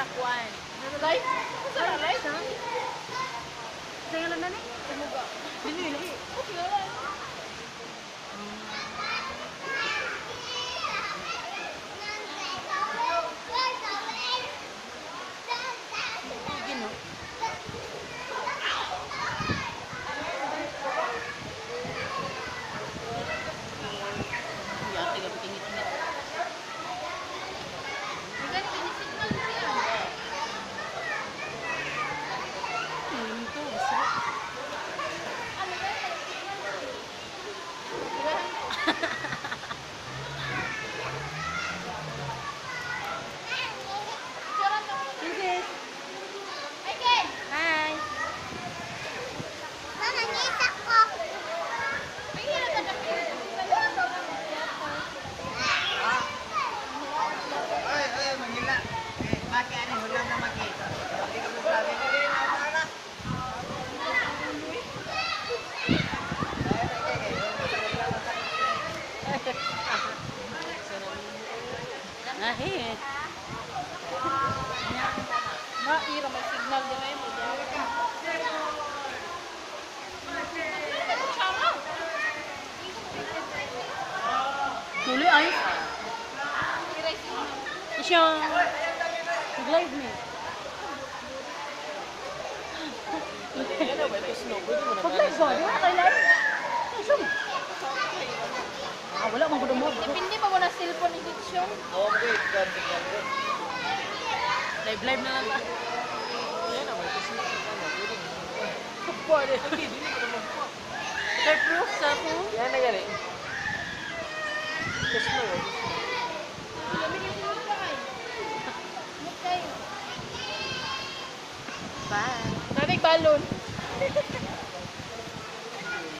sa kuan. Live? Sa live? Sa ngalan na ni? Tumuga. Dili. Okay, wala. Gino. Yate gabi tingit-tingit. Hindi kinisignal siya. Ito, basta. Ano ba? Signal siya. Princess. Ay, Ken! Hi. Ay, ay, Manila. Eh, maki ani hulam na maki. Maki ka mo grabe ni rin ako ana. Ay, ay, ay, ay. Nahi. Ma, ira may signal din ay mo. Tuloy ay. Siya. Nag-live mi. Pag-live ba? Di ba kay live? Ay, sum. Ah, wala man gud mo. Depende pa mo na cellphone ni Ditsyon. Live live na lang ta. Pwede. Proof sa ako. Yan na gani. Kusno. Bye. Nabig balon.